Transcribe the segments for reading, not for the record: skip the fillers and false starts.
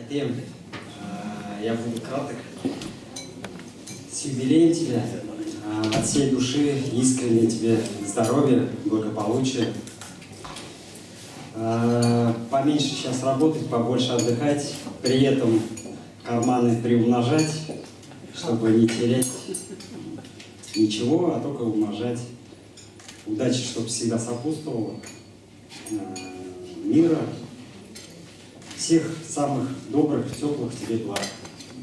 Әтием, я буду краток. С юбилеем тебя. От всей души искренне тебе здоровья, благополучия. Поменьше сейчас работать, побольше отдыхать, при этом карманы приумножать, чтобы не терять ничего, а только умножать. Удачи, чтобы всегда сопутствовала, мира, всех самых добрых, теплых тебе благ.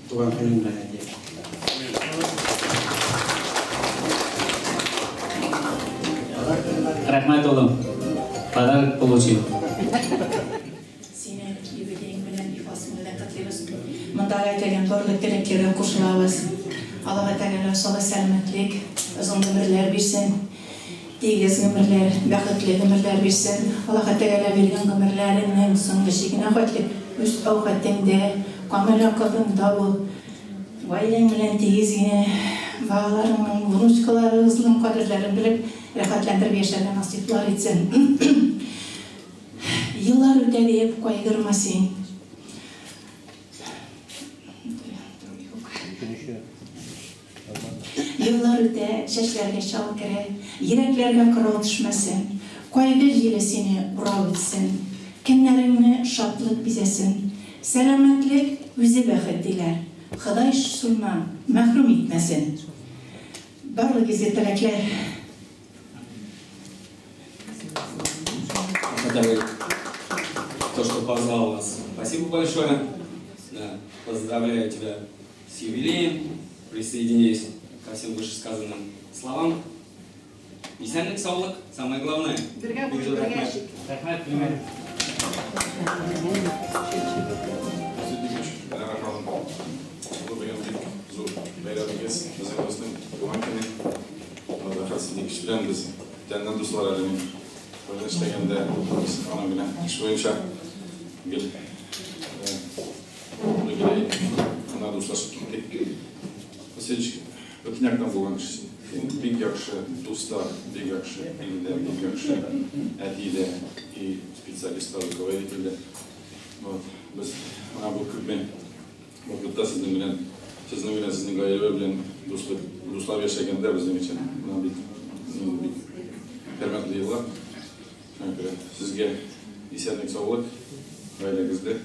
Туган көнең белән, әти. Рәхмәт, улым. Подарок получил. Сине юбилеең белән ихлас күңелдән котлыйбыз. Монда әйтелгән барлык теләкләргә кушылабыз. Аллаһы Тәгалә сага сәламәтлек, озын гомерләр бирсен. Тигез гомерләр, бәхетле гомерләр бирсен. Аллаһы Тәгалә биргән гомерләреңнең соңгы чигенә хәтле үз әүхәтеңдә, камил акылыңда бул. Гаиләң белән тигез генә, балаларыңның, внучкаларыгызның кадерләрен белеп, рәхәтләндереп яшәргә насыйплар итсен. Еллар үтә диеп кайгырма син. Еллар үтә, чәчләргә чал керә, Йөрәкләргә кырау төшмәсен. Кайгы җиле сине урап үтсен, Көннәреңне шатлык бизәсен. Сәламәтлек, үзе бәхет, диләр, Ходай шуннан мәхрүм итмәсен. Барлык изге теләкләр. То, что позвал нас. Спасибо большое. Да, поздравляю тебя с юбилеем. Присоединяюсь ко всем вышесказанным словам. Исәнлек, саулык, самое главное. Бергә булып, бергә эчик. Рәхмәт, Гөлнара. Гөлнара ханым, бу бүген бик зур бәйрәмегез, безнең дусның туган көне. Рәхәт Сидикович белән без күптәннән дуслар әле мин. Бергә эшләгәндә без аның белән эш буенча гел Гел ана дуслашып киттек. Васильевич, бөтен яктан булган кеше син. Син бик яхшы дус та, бик яхшы ир дә, бик яхшы әти дә, и специалист та, руководитель дә. Вот. Без менә бу күпме вакытта сезнең белән, сезнең белән, сезнең гаилә белән дуслык, дуслап яшәгәндә безнең өчен менә бик, бик хөрмәтле еллар. Шуңа күрә сезгә исәнлек, саулык, гаиләгездә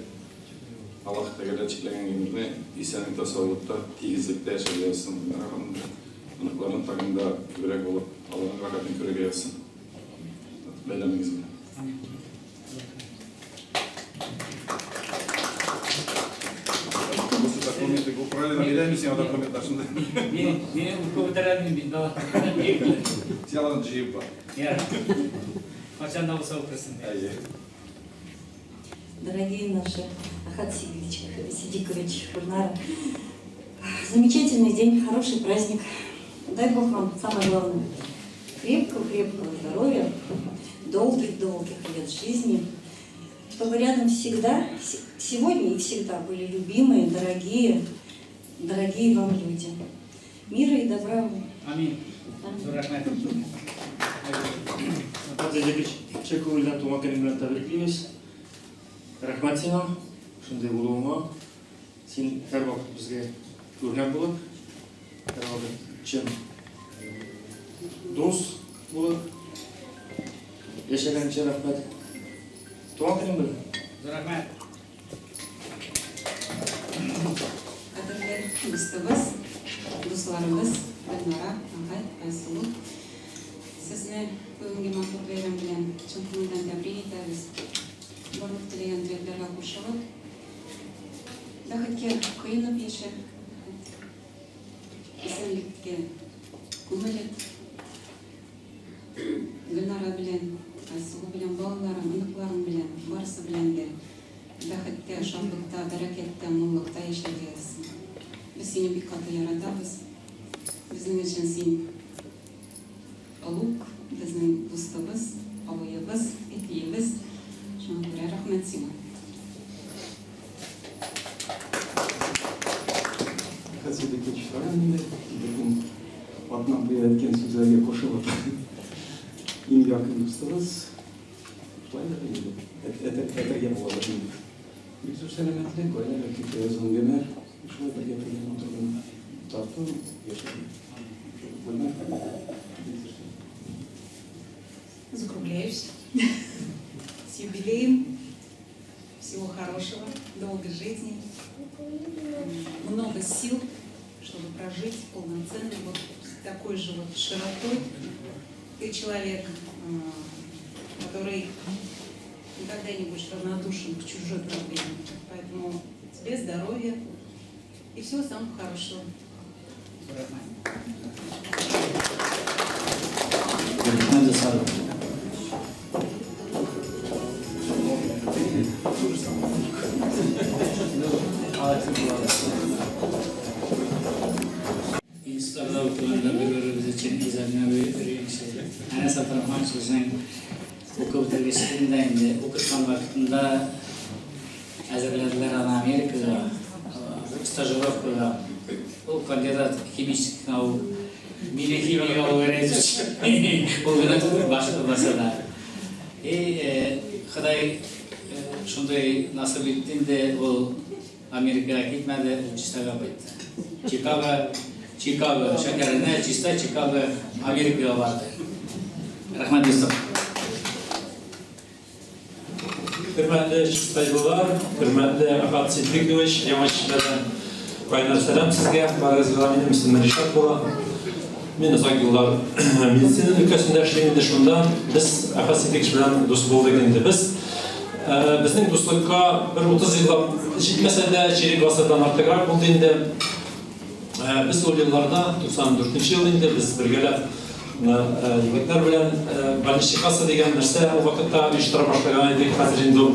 Аллаһ Тәгалә чикләгән гомерне исәнлектә, саулыкта, тигезлектә яшәргә язсын. Оныкларның тагын да күбрәк булып, аларның рәхәтен күрергә язсын. Бәйрәмегез белән. Документы, правильно бирәме сиңа документлар шунда? Мин, мин укып бетерәм мин бала. Син аларны җыеп бар. Ярар. Кайчан да булса укырсың. Әйе. Дорогие наши Ахат Сидикович, Сидикович, Гульнара, замечательный день, хороший праздник. Дай Бог вам самое главное, крепкого-крепкого здоровья, долгих-долгих лет жизни, чтобы рядом всегда, сегодня и всегда были любимые, дорогие, дорогие вам люди. Мира и добра вам. Амин. Зур рәхмәт. Ахат Сидикович, чын күңелдән туган көнең белән тәбриклибез. Рәхмәт сиңа, шундый булуыңа. Син һәрвакыт безгә үрнәк булып, һәрвакыт чын дус булып яшәгән өчен рәхмәт. Туган көнең белән. Зур рәхмәт. Кадерле дустыбыз, дусларыбыз Гөлнара, Әхәт, Айсылу, сезне бүгенге матур бәйрәм белән чын күңелдән тәбрик итәбез. Барлык теләгән теләкләргә кушылып, бәхеткә коенып яшә, Әхәт. Исәнлеккә күмелеп, Гөлнара белән, Айсылу белән, балаларың, оныкларың белән, барысы белән дә бәхеттә, шатлыкта, бәрәкәттә, муллыкта яшәргә язсын. Без сине бик каты яратабыз. Безнең өчен син олуг, безнең дустыбыз, абыебыз, әтиебез. Шуңа күрә рәхмәт сиңа. Хәзерге чара инде бөтен атна буе әйткән сүзләргә кушылып иң якын дустыбыз. Шулай да инде әйтергә була инде. Бик Бик зур сәламәтлек, гаилә бәхете, озын гомер. Шулай бергә бергә матур гына тату яшәргә. Гөлнар, бик зур сәламәтлек. Закругляюсь. С юбилеем. Всего хорошего, долгой жизни, много сил, чтобы прожить полноценно, вот с такой же вот широтой. Ты человек, который никогда не будешь равнодушен к чужой проблеме. Поэтому тебе здоровья и всего самого хорошего. Рәхмәт. Рәхмәт, дуслар. То же самое. Институтларда укыганда бер-беребез өчен экзаменнар Әнәс Абдрахманович безнең уку бетергечтен дә инде укыткан вакытында әзерләделәр аны Америкага стажировкага. Ул кандидат химических наук. Мине химиягә алып ул гына түгел, башка да. И Ходай шундый насыйп итте инде, ул Америкага китмәде, ул Чистайга кайтты. Чикаго, Чикаго шәһәренә, Чистай, Чикаго, Америкага барды. Рәхмәт, дустым. Хөрмәтле чистайлылар, хөрмәтле Әхәт Ситдикович, Яңа Чишмәдән кайнар сәлам сезгә. Барыгызга минем исемем Ришат була. Мин озак еллар медицина өлкәсендә эшлим инде, шунда без Әхәт Ситдикович белән дус булдык инде. Без безнең дуслыкка бер 30 еллап җитмәсә дә, чирек гасырдан артыграк булды инде. Без ул елларда, 94 ел инде, без бергәләп егетләр белән больничный касса дигән нәрсә ул вакытта оештыра башлаган идек. Хәзер инде ул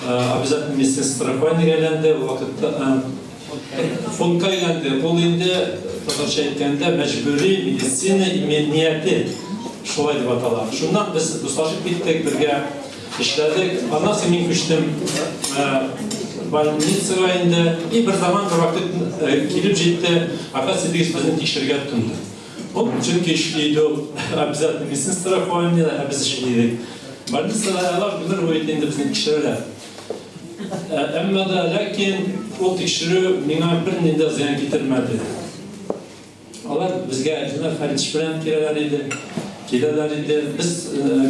обязательно медицинское страхование әйләнде, ул вакытта фондка әйләнде. Ул инде, татарча әйткәндә, мәҗбүри медицина иминияте шулай дип атала. Шуннан без дуслашып киттек, бергә эшләдек. Аннан соң мин күчтем больницага инде. И бер заман, бер вакыт килеп җитте, Әхәт Ситдикович безне тикшерергә тотынды. Ул чөнки эшли иде ул обязательно медицинское страхование, ә без эшли идек. Больницада алар гомер буе инде безне тикшерәләр. Әмма да ләкин ул тикшерү миңа бернинди дә зыян китермәде. Алар безгә Ленар Фәритович белән киләләр иде. Киләләр иде. Без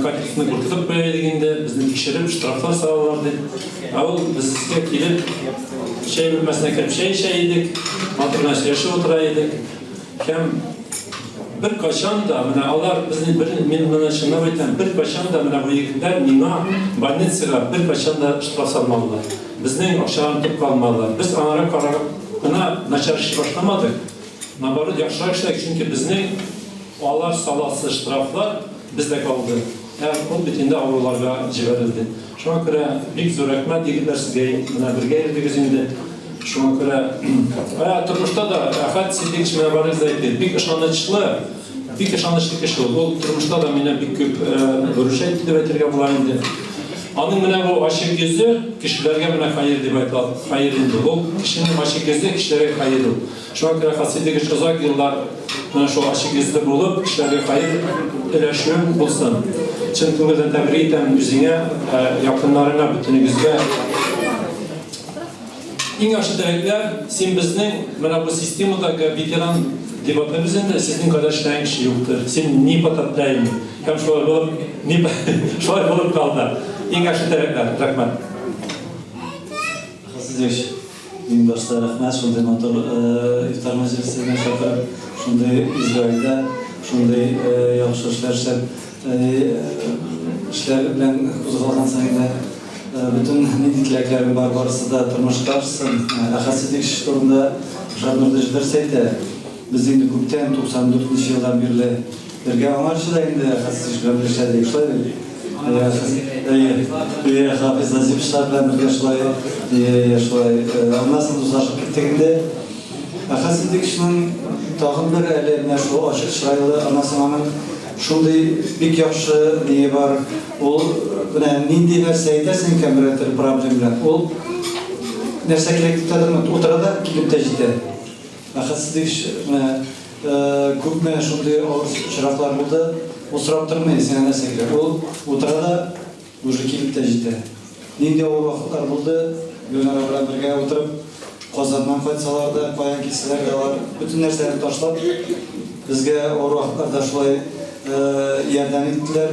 коллективны куркытып куя идек инде, безне тикшереп, штрафлар салалар дип. Ә ул безгә килеп, чәй бүлмәсенә кереп чәй эчә идек, матур гына сөйләшеп утыра идек. Һәм беркайчан да, менә алар безне бер, мин моны чынлап әйтәм, беркайчан да менә бу егетләр миңа больницага беркайчан да штраф салмадылар. Безнең акчаларны тотып калмадылар. Без аңарга карап кына начар эшли башламадык. Наоборот, яхшырак эшләдек, чөнки безнең алар саласы штрафлар бездә калды. Ә ул бит инде авыруларга җибәрелде. Шуңа күрә бик зур рәхмәт, егетләр, сезгә, менә бергә йөрдегез инде. Шуңа күрә ә тормышта да Әхәт Ситдикович менә барыгыз да әйтте, бик ышанычлы, бик ышанычлы кеше ул. Ул тормышта да мине бик күп выручать итте дип әйтергә була инде. Аның менә бу ачык йөзе кешеләргә менә хәер дип әйтә, хәер инде. Ул кешенең ачык йөзе кешеләргә хәер ул. Шуңа күрә Хасидович озак еллар менә шул ачык йөзле булып, кешеләргә хәер өләшүең булсын. Чын күңелдән тәбрик итәм үзеңә, якыннарыңа, бөтенегезгә. Иң яхшы теләкләр, син безнең менә бу системадагы ветеран дип атыйбыз инде, сезнең кадәр эшләгән кеше юктыр. Син непотопляемый. Һәм шулай булып, не, шулай булып калды. Иң яхшы теләкләр. Рәхмәт. Хасидович, иң башта рәхмәт, шундый матур ифтар мәҗлесенә чакырып, шундый изге айда, шундый яхшы эшләр эшләп, эшләр белән кузгалгансың инде. Бөтен нинди теләкләрең бар, барысы да тормышка ашсын. Әхәт Ситдикович турында Ришат Нурдыш дөрес әйтә. Без инде күптән, 94 нче елдан бирле бергә. Аңарчы да инде Әхәт Ситдикович белән бер эшләдек, шулай бит? Әйе, әйе, Хафиз Назиповичлар белән бергә шулай, әйе, шулай. Аннан соң дуслашып киттек инде. Әхәт Ситдиковичның тагын бер әле менә шул ачык чырайлы, аннан соң аның шундый бик яхшы ние бар. Ул менә нинди нәрсә әйтәсең икән берәр төрле проблема белән, ул нәрсә кирәк дип тә тормый, утыра да килеп тә җитә. Әхәт Ситдикович менә күпме шундый авыр очраклар булды, ул сорап тормый, сиңа нәрсә кирәк. Ул утыра да уже килеп тә җитә. Нинди авыр вакытлар булды. Гөлнара белән бергә утырып, Казаннан кайтсалар да, каян килсәләр дә, алар бөтен нәрсәне ташлап, безгә авыр вакытларда шулай ярдәм иттеләр.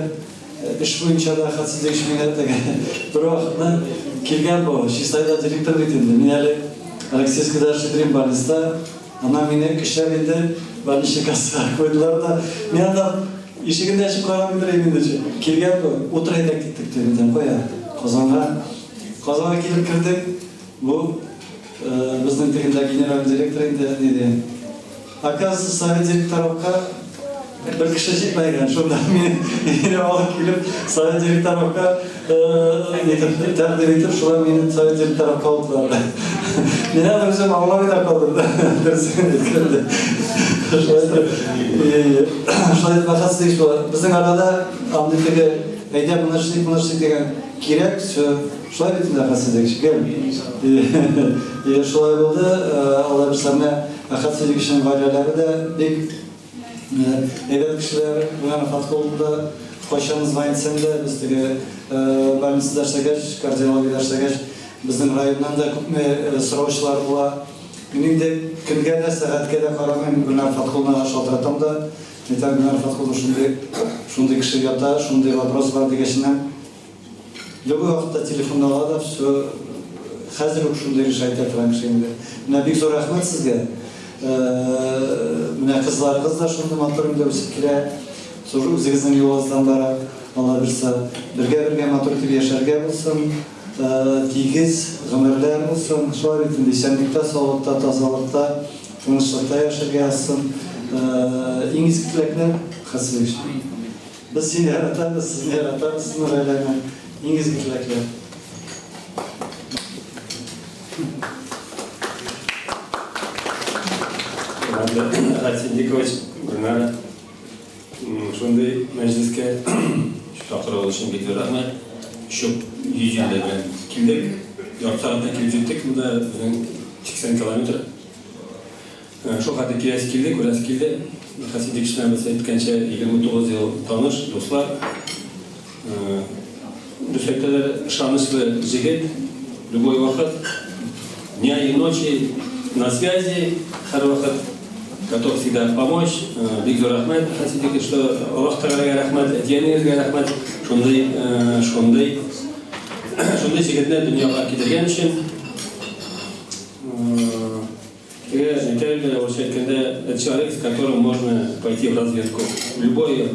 Эш буенча да Хәтсезлек миңа теге бер вакытны килгән бу, Чистайда директор бит инде. Мин әле Алексеевскида эшли торыйм больниста. Аннан мине көчләп инде больничный кассага куйдылар да. Мин анда ишеген дә ачып карамый торыйм инде. Килгән бу, утыр әйдә киттек ди. Мин кая? Казанга. Казанга килеп кердек. Бу безнең тегендә генеральный директор инде диде. Оказывается, совет директоровка бер кеше җитмәгән. Шунда мине алып килеп, совет директоровка нитеп, тәкъдим итеп, шулай мине совет директоровка алдылар. Мин аны үзем аңламый да калдым. Дөресен әйткәндә. Шулай итеп, шулай итеп, Әхәт Садыйкович була. Безнең арада андый теге, әйдә, моны эшлик, моны эшлик дигән кирәк, все. Шулай бит инде, Әхәт Садыйкович, гел. И шулай булды. Алла бирсә, менә Әхәт Садыйковичның гаиләләре дә бик әйбәт кешеләр. Менә Фаткул да кайчан звонить итсәң дә, без теге больницада эшләгәч, кардиологиядә эшләгәч, безнең районнан да күпме сораучылар була. Мин инде көнгә дә, сәгатькә дә карамыйм, Гөлнар Фаткулнага шалтыратам да, әйтәм, Гөлнар Фаткулна шундый, шундый кеше ята, шундый вопрос бар дигәченнән, Любой вакытта телефонны ала да, все, хәзер үк шундый решать итә торган кеше инде. Менә бик зур рәхмәт сезгә. Менә кызларыгыз да шундый матур инде үсеп килә. Зур үзегезнең юлыгыздан бара. Алла бирса, бергә-бергә матур итеп яшәргә булсын. Тигез гомерләр булсын. Шулай бит инде, исәнлектә, саулыкта, тазалыкта, тынычлыкта яшәргә язсын. Иң изге теләкләр, Хәсән. Без сине яратабыз, сезне яратабыз, сезнең гаиләне. Иң изге теләкләр. Рәхмәт, Синдикович, Гөлнара. Шундый мәҗлескә чакыруыгыз өчен бик зур рәхмәт. Чүп 100 ел белән килдек. Ярты сәгатьтә килеп җиттек. Монда безнең 80 километр. Шул хәтле киләсе килде, күрәсе килде. Хәсидик белән без әйткәнчә 29 ел таныш, дуслар. Дөрес әйтәләр, ышанычлы җегет, любой вакыт, дня и ночи на связи, һәрвакыт готов всегда помочь. Бик зур рәхмәт, Хәсидик, что Аллаһ Тәгаләгә рәхмәт, әти-әниегезгә рәхмәт, шундый, шундый, шундый җегетне дөньяга китергән өчен. Теге әйтә инде, урысча әйткәндә, это человек, с которым можно пойти в разведку. В любой,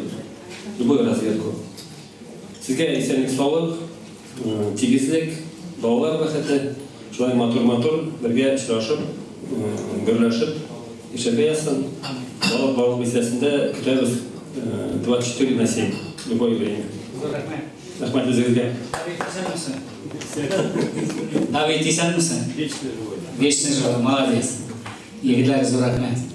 любую разведку. Сезгә исәнлек, саулык, тигезлек, балалар бәхете, шулай матур-матур бергә очрашып, гөрләшеп яшәргә язсын. Балык балык бистәсендә көтәбез 24 на 7, любое время. Зур рәхмәт. Рәхмәт үзегезгә. Давид, исәнмесең? Давид, исәнмесең? Вечно живой. Вечно живой, молодец. Егетләр, зур рәхмәт.